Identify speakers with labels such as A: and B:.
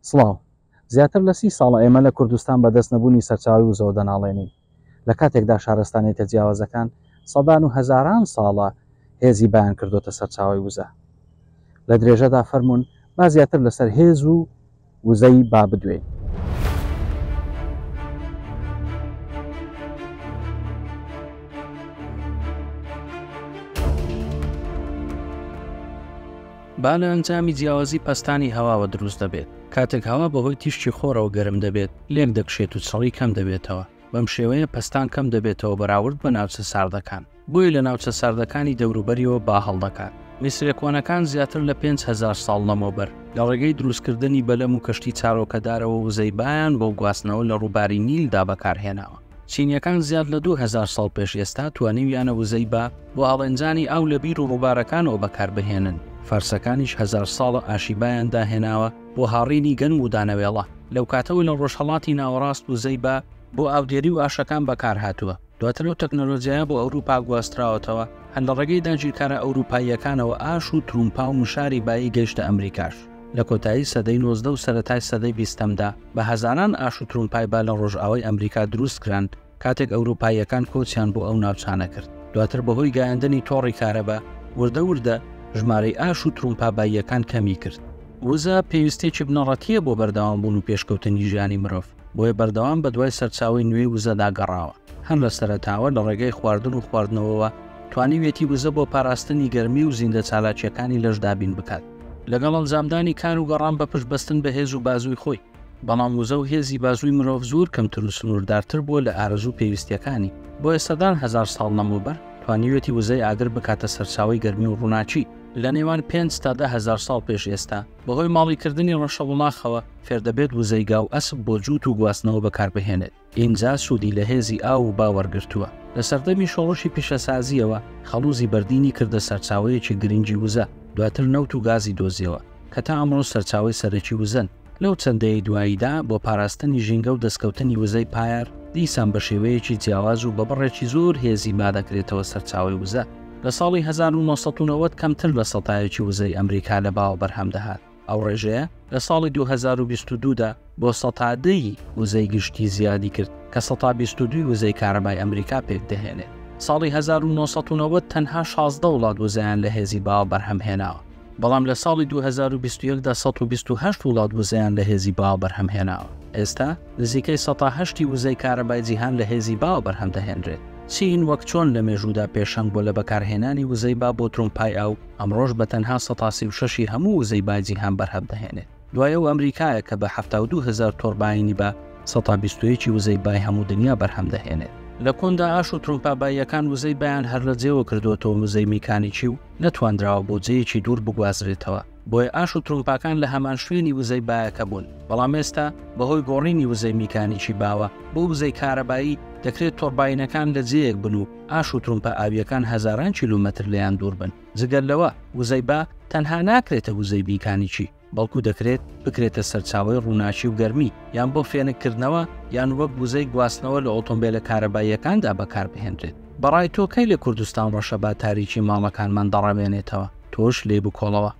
A: سڵاو. زیاتر لە سی ساڵە ئێمە لە کوردستان بە دەست نەبوونی سەرچاوەی وزەوە دەناڵێنین. لە کاتێکدا شارستانیەتە جیاوازەکان سەدان و هەزاران ساڵە هێزی بایان کردۆتە سەرچاوەی وزە. لە درێژەدا فەرموون با زیاتر لەسەر هێز و وزەی با بدوێین.
B: با لە ئەنجامی جیاوازی پەستانی هەواوە دروست دەبێت، کاتێک هەوا بەهۆی تیشکی خۆرەوە گەرم دەبێت، لێک دەکشێت و چڕی کەم دەبێتەوە، بەم شێوەیە پەستان کەم دەبێتەوە بەراورد بە ناوچە ساردەکان، بۆیە لە ناوچە ساردەکانی دەوروبەریەوە با هەڵدەکات. میسرە کۆنەکان زیاتر لە 5000 ساڵ لەمەوبەر لە ڕێگەی دروستکردنی بەلەم و کەشتی چارۆکەدارەوە وزەی بایان بۆ گواستنەوە لە ڕووباری نیلدا بەکارهێناوە. چینیەکان زیاد لە 2000 ساڵ پێش ئێستا توانیویانە وزەی با بۆ هەڵێنجانی ئاو لە بیر و ڕووبارەکانەوە بەکاربهێنن، فارسەکانیش هەزار ساڵە ئاشی بایان داهێناوە بۆ هاڕینی گەنم و دانەوێڵە، لەو کاتەوە لە ڕۆژهەڵاتی ناوەڕاست وزەی با بۆ ئاودێری و ئاشەکان بەکارهاتووە، دواتر ئەو تەکنەلۆجیایە بۆ ئەوروپا گواستراوەتەوە، هەر لە ڕێگەی داگیرکارە ئەوروپاییەکانەوە ئاش و ترومپا و مشاری بایی گەیشتە ئەمریکاش. لە کۆتایی سەدەی 19 و سەرەتای سەدەی بیستەمدا بە هەزاران ئاش و ترومپای با لە ڕۆژئاوای ئەمریکا دروستکران، کاتێک ئەوروپاییەکان کۆچیان بۆ ئەو ناوچانە کرد. دواتر بەهۆی گەیاندنی تۆڕی کارەبا، وردە وردە ژمارەی ئاش و ترومپا باییەکان کەمی کرد. وزە پێویستییەکی بنەڕەتییە بۆ بەردەوامبوون و پێشکەوتنی ژیانی مرۆڤ، بۆیە بەردەوام بەدوای سەرچاوەی نوێی وزەدا گەڕاوە. هەر لە سەرەتاوە لە ڕێگەی خواردن و خواردنەوەوە توانیویەتی وزە بۆ پاراستنی گەرمی و زیندەچالاکییەکانی لەش دابین بکات. لەگەڵ ئەنجامدانی کار و گەڕان بە پشتبەستن بە هێز و بازووی خۆی. بەڵام وزە و هێزی بازووی مرۆڤ زۆر کەمتر و سنووردارتر بووە لە ئارەزوو و پێویستییەکانی، بۆیە سەدان هەزار ساڵ لەمەوبەر توانیویەتی وزەی ئاگر بکاتە سەرچاوەی گەرمی و ڕووناکی. لە نێوان پێنج تا 10,000 ساڵ پێش ئێستا، بەهۆی ماڵیکردنی ڕەشەوڵاخەوە فێردەبێت وزەی گا و ئەسپ بۆ جووت و گواستنەوە بەکاربهێنێت. ئینجا سوودی لە هێزی ئاو و با وەرگرتووە. لە سەردەمی شۆڕشی پیشەسازییەوە خەڵووزی بەردینی کردە سەرچاوەیەکی گرنگی وزە، دواتر نەوت و گازی دۆزیەوە، کە تا ئەمڕۆ سەرچاوەی سەرەکی وزەن. لەو چەند دەیەی دواییدا بۆ پاراستنی ژینگە و دەستکەوتنی وزەی پایار، دیسان بە شێوەیەکی جیاواز و بە بڕێکی زۆر هێزی با دەکرێتەوە سەرچاوەی وزە. لە ساڵی 1990 کەمتر لە سەتایەکی وزەی ئەمریکا لە باوە بەرهەم دەهات. ئەو ڕێژەیە لە ساڵی 2022 دا بۆ سەتا دە ی وزەی گشتی زیادی کرد کە سەتا 22 ی وزەی کارەبای ئەمریکا پێکدەهێنێت. ساڵی 1990 تەنها 16 وڵات وزەیان لە هێزی باوە بەرهەم هێناوە، بەڵام لە ساڵی 2021 دا 128 وڵات وزەیان لە هێزی باوە بەرهەم هێناوە. ئێستا نزیکەی سەتا هەشتی وزەی کارەبای جیهان لە هێزی باوە بەرهەم دەهێنرێت. چین وەک چۆن لە مێژوودا پێشەنگ بووە لە بەکارهێنانی وزەی با بۆ ترومپای ئاو، ئەمڕۆش بە تەنها سەتا 36 ی هەموو وزەی بای جیهان بەرهەم دەهێنێت. دوای ئەو ئەمریکایە کە بە 72 هەزار تۆرباینی با سەتا 21 ی وزەی بای هەموو دنیا بەرهەم دەهێنێت. لە کۆندا ئاش و ترومپا باییەکان وزەی بایان هەر لە جێوە کردووەتەوە وزەی میکانیکی و نەتواندراوە بۆ جێیەکی دوور بگوازرێتەوە، بۆیە ئاش و ترومپاکان لە هەمان شوێنی وزەی بایەکە بوون، بەڵام ئێستا بەهۆی گۆڕینی وزەی میکانیکی باوە بۆ وزەی کارەبایی، دەکرێت تۆرباینەکان لە جێیەک بن و ئاش و ترومپا ئاوییەکان هەزاران کیلۆمەتر لێیان دوور بن. جگە لەوە وزەی با تەنها ناکرێتە وزەی میکانیکی، بەڵکو دەکرێت بکرێتە سەرچاوەی ڕووناکی و گەرمی، یان بۆ فێنککردنەوە، یان وەک وزەی گواستنەوە لە ئۆتۆمبێلە کارەباییەکاندا بەکاربهێنرێت. بەڕای تۆ کەی لە کوردستان ڕەشەبا تاریکی ماڵەکانمان دەڕەوێنێتەوە؟ تۆش لێی بکۆڵەوە.